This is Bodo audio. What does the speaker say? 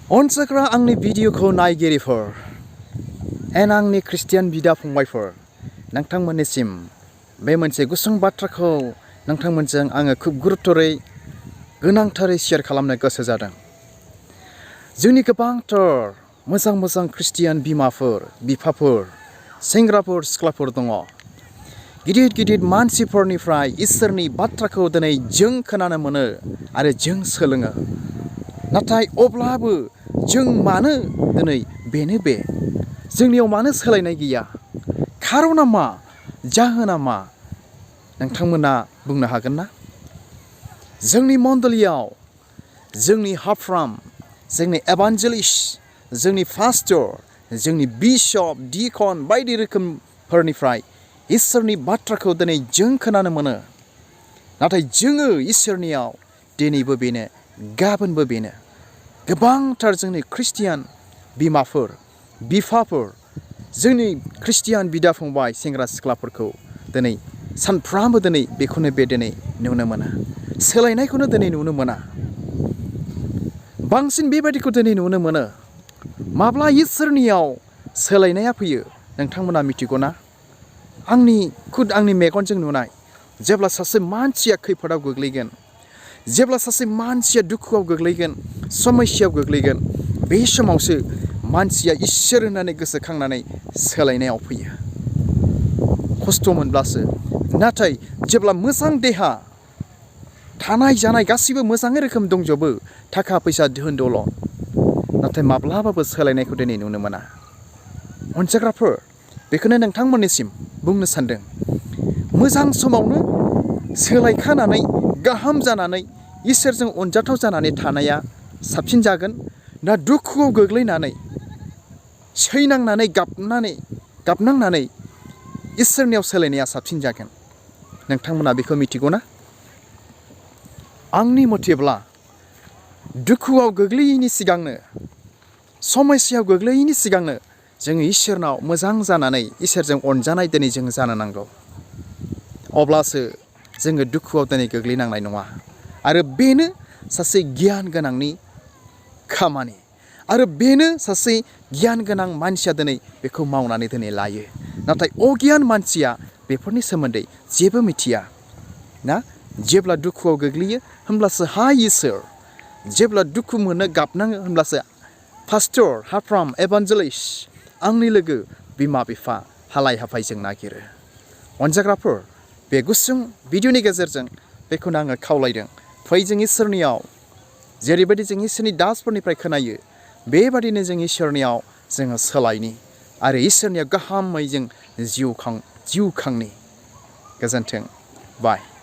अनसायग्रा आंनि भिडिअखौ नायगिरिफोर एन आंनि ख्रिस्टियान बिदा फंबायफोर नोंथांमोननिसिम बे मोनसे गुसुं बाथ्राखौ नोंथांमोनजों आङो खुब गुरुत्तरै गोनांथारै शेयार खालामनो गोसो जादों। जोंनि गोबांथार मोजां ख्रिस्टियान बिमाफोर बिफाफोर सेंग्राफोर सिख्लाफोर दङ। गिदिर गिदिर मानसिफोरनिफ्राय इसोरनि बाथ्राखौ दिनै जों खोनानो मोनो आरो जों सोलोङो। नाथाय अब्लाबो जों मानो दिनै बेनो बे जोंनियाव मानो सोलायनाय गैया? खारना मा? जाहोना मा? नोंथांमोना बुंनो हागोन ना? जोंनि मण्डलियाव जोंनि हाफ्राम जोंनि एभान्जेलिस्ट जोंनि पास्टर जोंनि बिशप डिकन बायदि रोखोमफोरनिफ्राय इसोरनि बाथ्राखौ दिनै जों खोनानो मोनो। नाथाय जोङो इसोरनियाव दिनैबो बेनो गाबोनबो बेनो। गोबांथार जोंनि ख्रिस्टियान बिमाफोर बिफाफोर जोंनि ख्रिस्टियान बिदा फंबाय सेंग्रा सिख्लाफोरखौ दिनै सानफ्रामबो दिनै बेखौनो दिनै नुनो मोना। सोलायनायखौनो दिनै नुनो मोना। बांसिन बेबायदिखौ दिनै नुनो मोनो। माब्ला इसोरनियाव सोलायनाया फैयो नोंथांमोना मिथिगौ ना? आंनि मेगनजों नुनाय जेब्ला सासे मानसिया खैफोदाव गोग्लैगोन, जेब्ला सासे मानसिया दुखुआव गोग्लैगोन, समस्यायाव गोग्लैगोन, बे समावसो मानसिया इसोर होननानै गोसोखांनानै सोलायनायाव फैयो। खस्थ' मोनब्लासो। नाथाय जेब्ला मोजां देहा थानाय जानाय गासिबो मोजाङै रोखोम दंजोबो, थाखा फैसा धोन दौलत, नाथाय माब्लाबाबो सोलायनायखौ दिनै नुनो मोना। अनसायग्राफोर बेखौनो नोंथांमोननिसिम बुंनो सानदों। मोजां समावनो सोलायखानानै गाहाम जानानै इसोरजों अनजाथाव जानानै थानाया साबसिन जागोन ना दुखुआव गोग्लैनानै सैनांनानै गाबनांनानै इसोरनियाव सोलायनाया साबसिन जागोन? नोंथांमोना बेखौ मिथिगौ ना? आंनि मथेब्ला दुखुआव गोग्लैयैनि सिगांनो समस्यायाव गोग्लैयैनि सिगांनो जोङो इसोरनाव मोजां जानानै इसोरजों अनजानाय दिनै जों जानो नांगौ। अब्लासो जोङो दुखुआव दिनै गोग्लैनांनाय नङा। आरो बेनो सासे गियान गोनांनि खामानि। आरो बेनो सासे गियान गोनां मानसिया दिनै बेखौ मावनानै दिनै लायो। नाथाय अगियान मानसिया बेफोरनि सोमोन्दै जेबो मिथिया ना? जेब्ला दुखुआव गोग्लैयो होमब्लासो हाय इसोर, जेब्ला दुखु मोनो गाबनाङो होमब्लासो पास्टर हाफ्राम एभान्जेलिस्ट आंनि लोगो बिमा बिफा हालाय हाफायजों नागिरो। अनजाग्राफोर बे गुसुं भिडिअनि गेजेरजों बेखौनो आङो खावलायदों। फै जों इसोरनियाव जेरैबायदि जों इसोरनि दासफोरनिफ्राय खोनायो बेबादिनो जों इसोरनियाव जोङो सोलायनि आरो इसोरनियाव गाहामै जों जिउ खांनि। गोजोन्थों। बाय।